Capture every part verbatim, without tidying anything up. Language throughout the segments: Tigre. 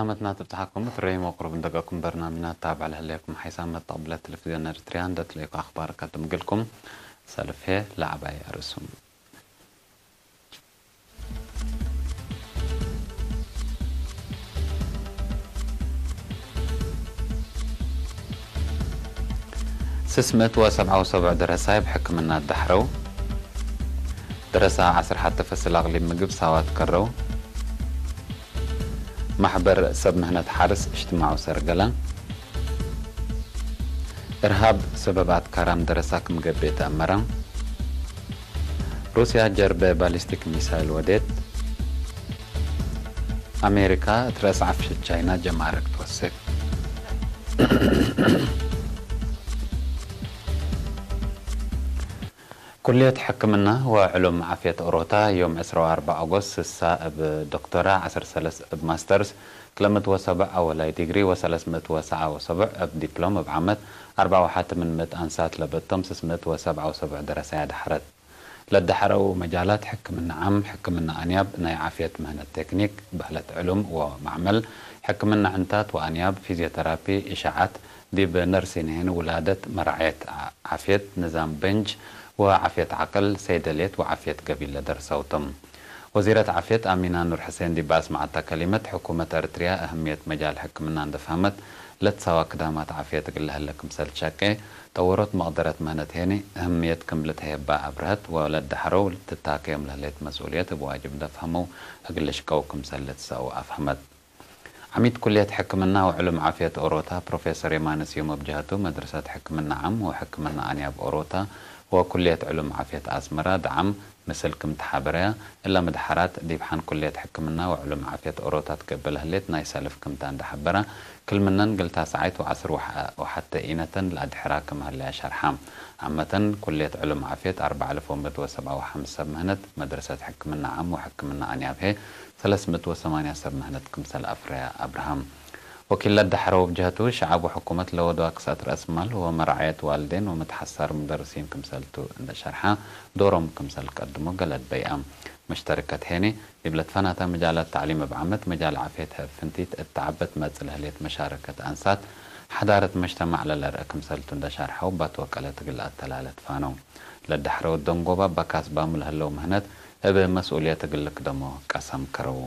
ሰላመትና ትብጽሓኩም። እት ረይም ወቅሩብ እንደገኩም በርናምጅና ትታብዕ ለህሌኩም ሓይሳም መተቅብለት ቴሌቪዝዮን ኤሪትርያ እንደ ትለኢኩ አኽባር ቀድም እግልኩም። ሰልፍ ህዬ ለዐባይ አርእሱም። ስስ ምእት ወሰብዓ ወሰቡዕ ደረሳይ እብ ሕክምና አዳሕረው። ደረሳ ዐስር ሐተ ፈስል አቅሊም ምግብ ሳዋ ትከረው። ማሕበር ሰብ ምህነት ሐርስ እጅትማዑ ሰርገለ። እርሃብ ሰበብ አትካራም ደረሳ ክም ገብእ ተአመረ። ሩስያ ጀርበ ባሊስቲክ ሚሳይል ወዴት። አሜሪካ እት ረአስ ዐፍሸት ቻይና ጀማርክ ትወስክ። ኩልየት ሕክምና ወዕሉም ዓፍየት ኦሮታ፣ ዮም ዕስራ ወአርበዕ ኦጎስት ስሳ እብ ዶክቶራ፣ ዐስር ሰለስ እብ ማስተርስ፣ ክለ ምእት ወሰብዕ አወላይ ዲግሪ ወሰለስ ምእት ወሰብዓ ወሰቡዕ እብ ዲፕሎም፣ እብ ዓመት አርበዕ ወሐተ ምን ምእት አንሳት ለበቶም ስስ ምእት ወሰብዓ ወሰቡዕ ደረሳይ አድሐረት። ለደሐረው መጃላት ሕክምና ዓም፣ ሕክምና አንያብ፣ ናይ ዓፍየት ምህነት ቴክኒክ፣ በህለት ዕሉም ወማዕመል፣ ሕክምና ዕንታት ወአንያብ፣ ፊዝዮተራፒ፣ እሻዓት፣ ዲብ ነርሲን ህን ውላደት፣ መራዕየት ዓፍየት፣ ንዛም በንጅ ወዓፍየት ዐቅል፣ ሰይደልየት ወዓፍየት ገቢል ለደርሰው ቶም። ወዚረት ዓፍየት አሚና ኑር ሕሴን ዲብ አስመዐታ ከሊመት፣ ሕኩመት ኤረትርያ እህምየት መጃል ሕክምና እንዴ ፈሀመት፣ ለትሳዋ ክዳማት ዓፍየት እግል ለሀለ ክምሰል ትሸቄ፣ ጠወሮት መቅደረት ምህነት ሄኒ እህምየት ክም ልትሀየባ አብርሀት፣ ወለደሐረው ትታከዮም ለህሌት መስኡልየት እብ ዋጅብ እንዴ ፈሀመው እግል ልሽቀው ክምሰል ልትሰአው አፍሀመት። ዐሚድ ኩልየት ሕክምና ወዕሉም ዓፍየት ኦሮታ ፕሮፌሰር የማነ ስዩም እብ ጀሀቱ፣ መድረሰት ሕክምና ዓም ወሕክምና አንያብ ኦሮታ ወኩልየት ዕሉም ዓፍየት አስመራ ደዓም ምስል ክም ተሓበረያ፣ እለ ምድሓራት ዲብ ሐን ኩልየት ሕክምና ወዕሉም ዓፍየት ኦሮታ ትገብእ ለህሌት ናይ ሰልፍ ክምታ እንዴ ሐበራ፣ ክል ምነን እግል ታስዓይት ወዐስር ወሐ-፣ ወሐተ ኢነተን ለአድሕራ ክም ሀለያ ሸርሓ። ዓመተን ኩልየት ዕሉም ዓፍየት አርበዕ አልፍ ወምእት ወሰብዓ ወሐምስ ሰብ ምህነት፣ መድረሰት ሕክምና ዓም ወሕክምና አንያብ ህዬ ሰለስ ምእት ወሰማንያ ሰብ ምህነት ክምሰል አፍረያ አብርሃም። ወኪል ለደሐረው እብ ጀህቱ፣ ሸዐብ ወሕኩመት ለወድዋ ክስአት ረአስ ማል ወመራዕየት ዋልዴን ወመትሐሳር ሙደርሲን ክምሰልቱ እንዴ ሸርሐ፣ ዶሮም ክምሰል ቀድሞ ገለድ በይአ። መሽተርከት ሄኒ፣ ዲብ ለትፈናተ መጃላት ተዕሊም እብ ዓመት፣ መጃል ዓፍየት ህእብ ፍንቲት እት ተዐበት መጽእ ለህሌት መሻረከት አንሳት፣ ሐዳረት መጅተማዕ ለለርአ ክምሰልቱ እንዴ ሸርሐው፣ ባትወቀለት እግል ለአተላለት ፋነው። ለደሐረው ደንጎባ በካስባሙ ለህለው ምህነት እብ መስኡልየት እግል ልክደሞ ቀሰም ከረው።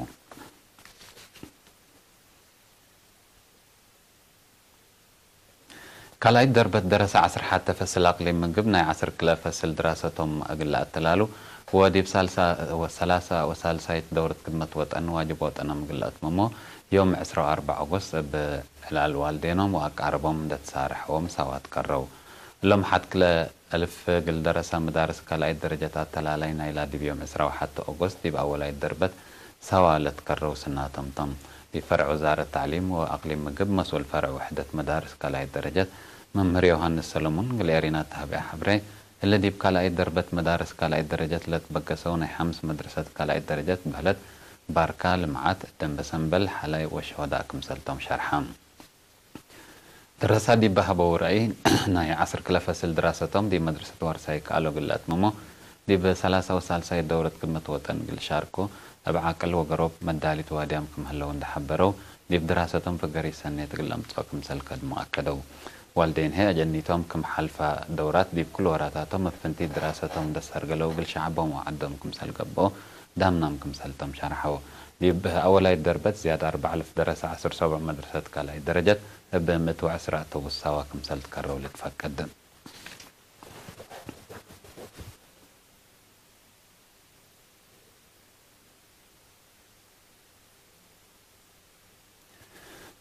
ካልኣይት ደርበት ደረሰ ዐስር ሐተ ፈስል አቅሊም ምግብ ናይ ዐስር ክለ ፈስል ድራሰቶም እግል ለአተላሉ ወዲብ ሳልሳ ወሰላሳ ወሳልሳይት ደውረት ክድመት ወጠን ዋጅብ ወጠኖም እግል ለአትምሞ ዮም ዕስራ ወአርበዕ ኦጎስት እብ ዕላል ዋልዴኖም ወአቃርቦም እንዴ ትሳርሐዎም ሳዋት ቀረው። እሎም ሐት ክለ አልፍ እግል ደረሰ መዳርስ ካልኣይት ደረጀት አተላላይ ናይላ ዲብ ዮም ዕስራ ወሐተ ኦጎስት ዲብ አወላይት ደርበት ሳዋ ለትከረው ስናቶም ቶም። ዲብ ፈርዕ ውዛረት ተዕሊም ወአቅሊም ምግብ መስኡል ፈርዕ ውሕደት መዳርስ ካልኣይት ደረጀት መምህር ዮሃንስ ሰለሙን እግል ኤሪና ተሀብአ ሐብሬ፣ እሊ ዲብ ካልኣይት ደርበት መዳርስ ካልኣይት ደረጀት ለትበገሰው ናይ ሐምስ መድረሰት ካልኣይት ደረጀት በህለት ባርካ፣ ልምዓት፣ ደንበ ሰምበል፣ ሐላይ ወሸሆዳ ክምሰልቶም ሸርሐ። ደረሳ ዲብ በሀበው ረአይ፣ ናይ ዐስር ክለ ፈስል ድራሰቶም ዲብ መድረሰት ዋርሳይ ከአሎ እግል ለአትምሞ፣ ዲብ ሰላሳ ወሳልሳይት ደውረት ክድመት ወጠን እግል ሻርኮ፣ እብ ዐቅል ወገሮብ መዳሊት ዋድያም ክም ህለው እንዴ ሐበረው፣ ዲብ ድራሰቶም ፍገሪት ሰኔት እግል ለአምጽኦ ክምሰል ከድሞ አከደው። ዋልዴን ህዬ አጀኒቶም ክም ሐልፋ ደውራት ዲብ ክል ወራታቶም እብ ፍንቲት ድራሰቶም እንዴ ሰርገለው እግል ሸዐቦም ወዐዶም ክምሰል ገብኦ፣ ዳምናም ክምሰልቶም ሸርሐው። ዲብ አወላይት ደርበት ዝያድ አርበዕ አልፍ ደረሰ ዐስር ሰቡዕ መድረሰት ካልኣይት ደረጀት እብ ምእት ወዐስር አተውሳዋ ክምሰል ትከረው ልትፈቀድ።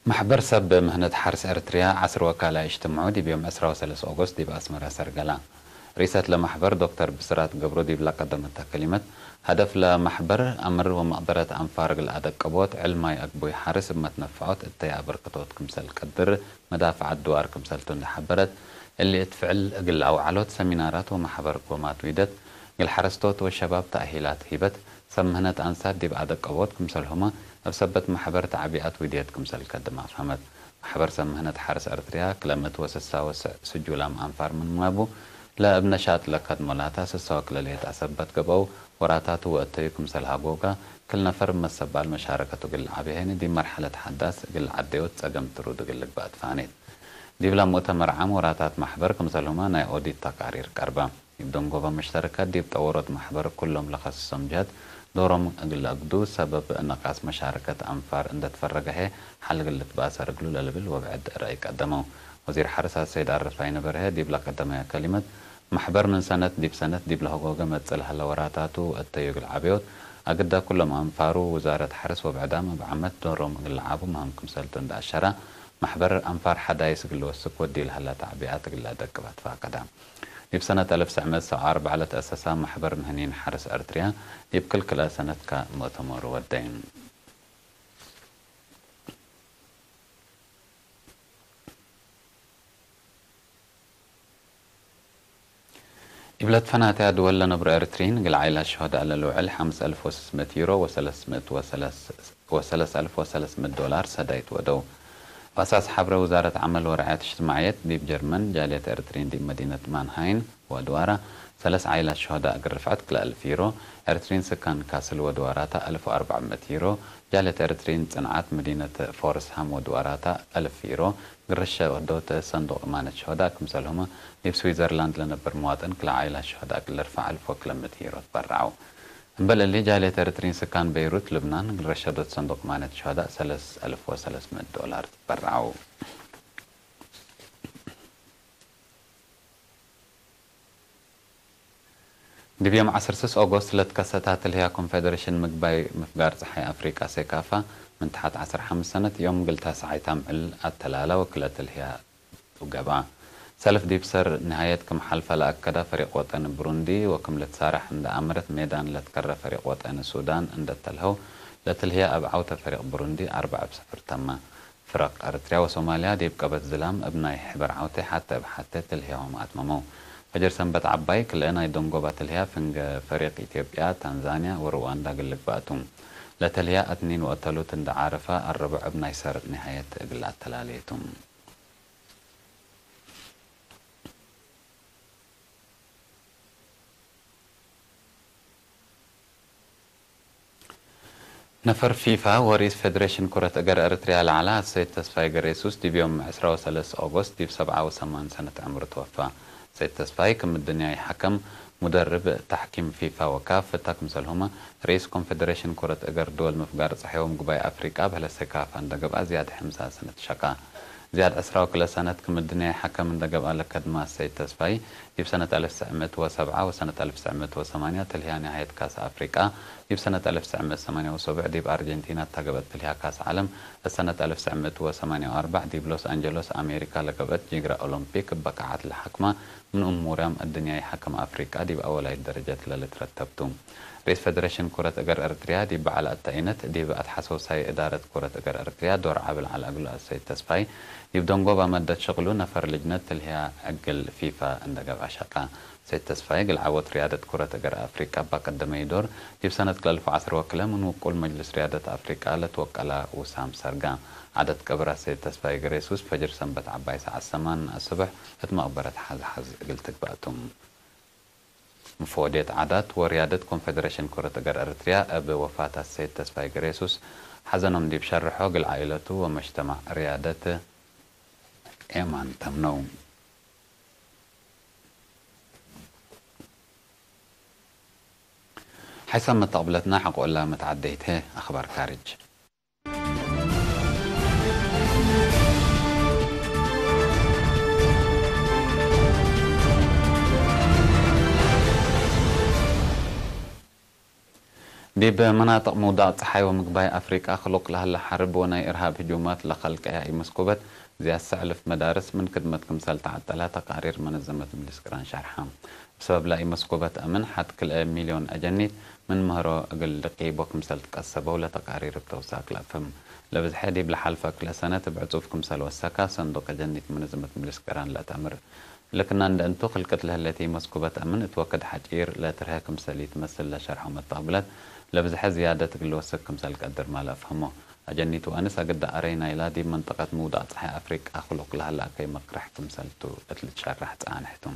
መሕበር ሰብ ምህነት ሐርስ ኤረትርያ ዐስር ወካልኣይ እጅትምዑ ዲብ ዮም ዕስራ ወሰለስ ኦጎስት ዲብ አስመረ ሰርገላ። ርኢሰት ለመሕበር ዶክተር ብስራት ገብሩ ዲብ ለቀደመተ ከሊመት፣ ሀደፍ ለመሕበር አምር ወመቅደረት አንፋር እግል አደቀቦት፣ ዕልማይ አግቡይ ሐርስ እብ መትነፈዖት እተይ አበርክቶት ክምሰል ቀድር፣ መዳፍዐት ድዋር ክምሰልቱ እንዴ ሐበረት፣ እሊ እት ፍዕል እግል ለአውዐሎት ሰሚናራት ወመሕበር ጎማት ዊደት፣ እግል ሐረስቶት ወሸባብ ተእሂላት ሂበት፣ ሰብ ምህነት አንሳት ዲብ አደቀቦት ክምሰልሁመ እብ ሰበት መሕበር ተዕቢአት ዊድየት ክምሰል ከድም አፍሀመት። መሕበር ሰብ ምህነት ሐርስ ኤረትርያ ክለ ምእት ወስሳ ወስዕ ስጁላም አንፋር ምንመ እቡ፣ ለእብ ነሻጥ ለከድሞ ላታ ስሳ ወክልኤት አሰበት ገብአው ወራታቱ ወእተዩ ክምሰል ሀጎጋ፣ ክል ነፈር እብ መሰባል መሻረከቱ እግል ለዐቤ ሄኒ፣ ዲብ መርሐለት ሐዳስ እግል ለዐደዮት ጸገም ትሩድ እግል ልግበእ ትፋኔት። ዲብላ ሙእተመር ዓም ወራታት መሕበር ክምሰልሁመ ናይ ኦዲት ተቃሪር ቀርበ። እብ ደንጎበ መሽተረከት ዲብ ጠወሮት መሕበር ኩሎም ለከስሶም ጀህት ዶሮም እግል ለአግዱ ሰበብ ነቃስ መሻረከት አንፋር እንደ ትፈረገ ህዬ ሐል እግል ልትበአሰር እግሉ ለልብል ወብዕድ ረአይ ቀደመው። ወዚር ሐርስ አሰይድ አረፋይነ በርሀ ዲብለ ቀደመያ ከሊመት፣ መሕበር ምን ሰነት ዲብ ሰነት ዲብ ለሀጎገ መጽእ ለሀለ ወራታቱ እተዩ እግል ዐበዮት አግደ ኩሎም አንፋሩ ውዛረት ሐርስ ወብዕዳም እብ ዓመት ዶሮም እግል ለዓቡ ምህም ክምሰልቱ እንደ አሸረ፣ መሕበር አንፋር ሐዳይስ እግል ልወስክ ወዲ ለሀለ ተዕቢአት እግል ለአደቅብ አትፋቀደ። ዲብ ሰነት አልፍ ትሰዕ ምእት ሰብዓ ወአርበዕ ለተአሰሰ መሕበር ምህኒን ሐርስ ኤርትርያ፣ ዲብ ክል ክልኤ ሰነት ከሙእተመሩ ወደይን። እብ ለትፈናተያ ድወል ለነብሮ ኤርትርዪን፣ እግል ዓኢላት ሸሆዳእ ለልውዕል ሐምስ አልፍ ወስስ ምእት ዩሮ ወሰለስ ምእት ወሰለስ፣ ወሰለስ አልፍ ወሰለስ ምእት ዶላር ሰዳይት ወደው። እብ አሳስ ሐብረ ውዛረት ዐመል ወረዐየት እጅትማዕየት ዲብ ጀርመን፣ ጃልየት ኤርትርዪን ዲብ መዲነት ማንሃይም ወአድዋራ ሰለስ ዓኢላት ሸሆዳእ እግል ርፍዐት ክልኤ አልፍ ዩሮ፣ ኤርትርዪን ስካን ካስል ወአድዋራታ አልፍ ወአርበዕ ምእት ዩሮ፣ ጃልየት ኤርትርዪን ጽንዓት መዲነት ፎርስሃም ወአድዋራታ አልፍ ዩሮ፣ ግረሸ ወዶት ሰንዱቅ እማነት ሸሆዳእ ክምሰልሁመ፣ ዲብ ስዊዘርላንድ ለነብር መዋጥን ክልኤ ዓኢላት ሸሆዳእ እግል ልርፈዕ አልፍ ወክልኤ ምእት ዩሮ ትበረዐው። እምበል እሊ፣ ጃልየት ኤርትርዪን ስካን ቤይሩት፣ ልብናን፣ እግል ረሸዶት ሰንዱቅ እማነት ሸሆዳእ ሰለስ አልፍ ወሰለስ ምእት ዶላር ትበረዐው። ዲብ ዮም ዐስር ስስ ኦጎስት ለትከሰታ ትልህያ ኮንፌደሬሽን ምግባይ ምፍጋር ጸሓይ አፍሪቃ ሴካፋ፣ ምን ተሐት ዐስር ሐምስ ሰነት ዮም እግል ታስዓይ ታምዕል አተላላ ወክለ ትልህያ ቱ ገብአ። ሰልፍ ዲብ ሰር ንሃየት ክም ሐልፈ ለአከዳ ፈሪቅ ወጠን ብሩንዲ ወክም ልትሳረሕ እንደ አመረት ሜዳን ለትከረ ፈሪቅ ወጠን ሱዳን እንደ ተልሀው፣ ለትልህያ እብ ዐውተ ፈሪቅ ብሩንዲ አርበዕ እብ ስፍር ተመ። ፍረቅ ኤርትርያ ወሶማልያ ዲብ ቀበት ዝላም እብ ናይ ሕበር ዐውቴ ሐቴ እብ ሐቴ ትልህያሆም አትመመው። ፈጅር ሰንበት ዐባይ ክልኤ ናይ ደንጎባ ትልህያ ፍንገ ፈሪቅ ኢትዮጵያ፣ ታንዛንያ ወሩዋንዳ እግል ልግባእ ቱ። ለተልህያ አትኒን ወአተሉት እንደ ዓረፋ አረቡዕ እብ ናይ ሰር ንሃየት እግል አተላሌ ቱ። ነፈር ፊፋ ወርኢስ ፌዴሬሽን ኩረት እገር ኤረትርያ ለዐለ አሰይድ ተስፋዬ ገሬሱስ ዲብ ዮም ዕስራ ወሰለስ ኦጎስት ዲብ ሰብዓ ወሰማን ሰነት ዕምሩ ተወፋ። ሰይድ ተስፋዬ ክም እድንያይ ሐከም፣ ሙደርብ፣ ተሕኪም ፊፋ ወካፍ እተ ክምሰልሁመ ርኢስ ኮንፌዴሬሽን ኩረት እገር ድወል ምፍጋር ጸሐዮም ጉባኤ አፍሪቃ በህለ ሴካፋ እንደ ገብአ ዝያድ ሕምሳ ሰነት ሸቃ። ዝያድ ዕስራ ወክልኤ ሰነት ክም እድንያይ ሐከም እንደ ገብአ ለከድመ አሰይድ ተስፋዬ፣ ዲብ ሰነት አልፍ ትስዕ ምእት ወሰብዓ ወሰነት አልፍ ትስዕ ምእት ወሰማንያ ተልህያ ንሃየት ካስ አፍሪቃ፣ ዲብ ሰነት አልፍ ትስዕ ምእት ሰማንያ ወሰቡዕ ዲብ አርጀንቲና እተ ገብአት ትልህያ ካስ ዐለም፣ እት ሰነት አልፍ ትስዕ ምእት ወሰማንያ ወአርበዕ ዲብ ሎስ አንጀሎስ አሜሪካ ለገብአት ጅግረ ኦሎምፒክ እበ ቀዓት ለሐክመ ምን እሙራም እድንያይ ሐከም አፍሪቃ ዲብ አወላይት ደረጀት ለልትረተብ ቱ። ርኢስ ፌዴሬሽን ኩረት እገር ኤረትርያ ዲብ በዐል አተኢነት፣ ዲብ አትሐሰውሳይ እዳረት ኩረት እገር ኤረትርያ ዶር ዐቢ ለዐለ እግሉ አሰይድ ተስፋዬ፣ ዲብ ደንጎባ መደት ሽቅሉ ነፈር ልጅነት ትልህያ ዕግል ፊፋ እንደ ገብአ ሸቃ። ሰይድ ተስፋዬ እግል ዐወት ርያደት ኩረት እገር አፍሪቃ እበ ቀደመዩ ዶር፣ ዲብ ሰነት ክልኤ አልፍ ወዐስር ወክልኤ ምን ውቁል መጅልስ ርያደት አፍሪቃ ለትወቀላ ውሳም ሰርጋ። ዐደት ቀብር አሰይድ ተስፋዬ ገሬሱስ ፈጅር ሰንበት ዐባይ ሰዓት ሰማን አስብሕ እት መቅበረት ሐዝሐዝ እግል ትግባእ ቱ። መፈወድየት ዓዳት ወርያደት ኮንፌዴሬሽን ኩረት እገር ኤረትርያ እብ ወፋት አሰይድ ተስፋዬ ገሬሱስ ሐዘኖም ዲብ ሸርሖ፣ እግል ዓኢለቱ ወመጅተማዕ ርያደት ኤማን ተምነው። ሓይሳም መተቅብለትና ሐቆ እላ መትዓደይት ህይ። አኽባር ካርጅ። ዲብ መናጥቅ ምውዳቅ ጸሓይ ወምግባይ አፍሪቃ ክሉቅ ለሀለ ሐርብ ወናይ እርሃብ ህጁማት ለከልቀያ ኢመስኩበት ዝያድ ሰዕልፍ መዳርስ ምን ክድመት ክምሰል ተዐጠላ ተቃሪር መነዘመት ምጅልስ ቅራን ሸርሐ። እብ ሰበብላ ኢመስኩበት አምን ሐድ ክልኤ ሚልዮን አጀኒት ምን ምህሮ እግል ልቂቦ ክምሰል ትቀሰበው ለተቃሪር እብ ተውሳክ ለአፍህም። ለብዝሐ ዲብ ለሐልፈ ክልኤ ሰነት እብ ዕጹፍ ክምሰል ወሰካ ሰንዱቅ አጀኒት መነዘመት ምጅልስ ቅራን ለአትአምር። ለክና እንደ እንቱ ክልቅት ለህሌት ኢመስኩበት አምን እት ወክድ ሐጪር ለትርሀ ክምሰል ኢትመስል ለሸርሐው መተቅብለት፣ ለብዝሐ ዝያደት እግል ልወስክ ክምሰል ቀድርመ ለአፍሀሞ። አጀኒት ወአንስ አግደ አረይ ናይላ ዲብ መንጠቀት ምውዳቅ ጸሓይ አፍሪቃ ክሉቅ ለሀለ አከይ መቅረሕ ክምሰል ቱ እት ልትሸረሕ ጸንሕ ቱ።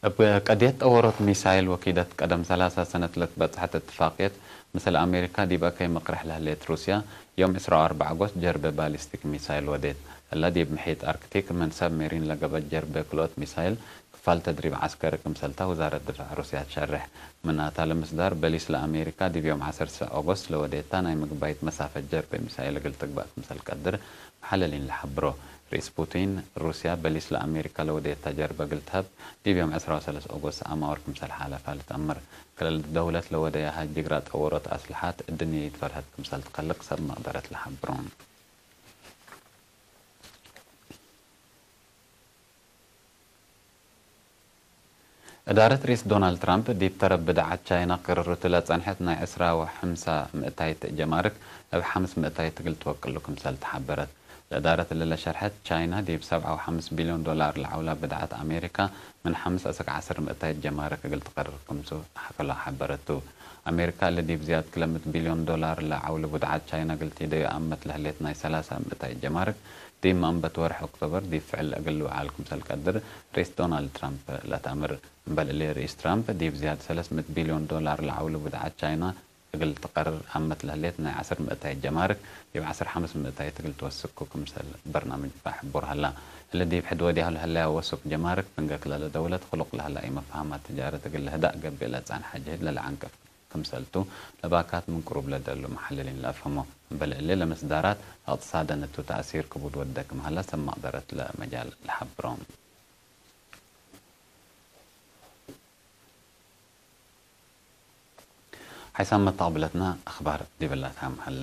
እብ ቀድየት ጠወሮት ሚሳይል ወኪደት ቀደም ሰላሳ ሰነት ለትበጽሐት እትፋቅየት ምስል አሜሪካ ዲብ አከይ መቅርሕ ለህሌት ሩስያ፣ ዮም ዕስራ ወአርበዕ ኦጎስት ጀርበ ባሊስቲክ ሚሳይል ወዴት። እለ ዲብ ምሒጥ አርክቲክ ምን ሰብ ሜሪን ለገብአት ጀርበ ክልኦት ሚሳይል ክፋል ተድሪብ ዐስከሪ ክምሰልታ ውዛረት ድፋዕ ሩስያ ትሸርሕ። ምናታ ለምስዳር በሊስ ለአሜሪካ ዲብ ዮም ዐሰርተ ሰዕ ኦጎስት ለወዴታ ናይ ምግባይት መሳፈት ጀርበ ሚሳይል እግል ትግባእ ክምሰል ቀድር መሐለሊን ለሐብሮ። ርኢስ ፑቲን፣ ሩስያ በሊስ ለአሜሪካ ለወዴታ ጀርበ እግል ተሀብ ዲብ ዮም ዕስራ ወሰለስ ኦጎስት አማውር ክምሰል ሓለፋ ልትአምር። ክል ደውለት ለወደያሀ ጅግራ ጠወሮት አስልሓት እድንየ ኢትፈርሀት ክምሰል ትከልቅ ሰብ መቅደረት ለሐብሮ። እዳረት ርኢስ ዶናልድ ትራምፕ ዲብ ተረብ ብድዓት ቻይና ቅርርቱ ለጸንሐት ናይ ዕስራ ወሐምሳ ምእታይት ጀማርክ እብ ሐምስ ምእታይት እግል ትወቅሉ ክምሰል ተሐበረት። ለእዳረት እሊ ለሸርሐት፣ ቻይና ዲብ ሰብዓ ወሐምስ ቢልዮን ዶላር ለዐውላ ብድዓት አሜሪካ ምን ሐምስ አስክ ዐስር ምእታይት ጀማርክ እግል ትቀርር ክምቱ አክለ ሐበረቱ። አሜሪካ እሊ ዲብ ዝያድ ክለ ምእት ቢልዮን ዶላር ለዐውሉ ብድዓት ቻይና እግል ቲደዩ አመት ለህሌት ናይ ሰላሳ ምእታይት ጀማርክ፣ ዲብ ማንበት ወርሕ ኦክቶበር ዲብ ፍዕል እግል ልውዓል ክምሰል ቀድር ርኢስ ዶናልድ ትራምፕ ለተአምር። እምበል እሊ ርኢስ ትራምፕ ዲብ ዝያድ ሰለስ ምእት ቢልዮን ዶላር ለዐውሉ ብድዓት ቻይና እግል ትቀርር አመት ለህሌት ናይ ዐስር ምእታይት ጀማርክ ዲብ ዐስር ሐምስ ምእታይት እግል ትወስኩ ክምሰል በርናምጅ እባ ሕቡር ሀላ። እሊ ዲብ ሕድ ወድያሁ ለህለያ ወሱክ ጀማርክ ፍንገክ ለለ ደውለት ክሉቅ ለህላ ኢመፋህማት ትጃረት እግል ልህዳእ ገብእ ለጸንሐ ጅህድ ለለዐንቅፍ ክምሰልቱ ለባካት ምን ቅሩብ ለደሉ መሐልሊን ለአፍህሞ። እምበል እሊ ለምስዳራት እቅትሳደን እቱ ተእሲር ክቡድ ወደ ክም ሀላ ሰብ መቅደረት ለመጃል ለሐብሮ። ሐይሳም መተቅብለትና አክባር ዲብላ ታም ሀላ።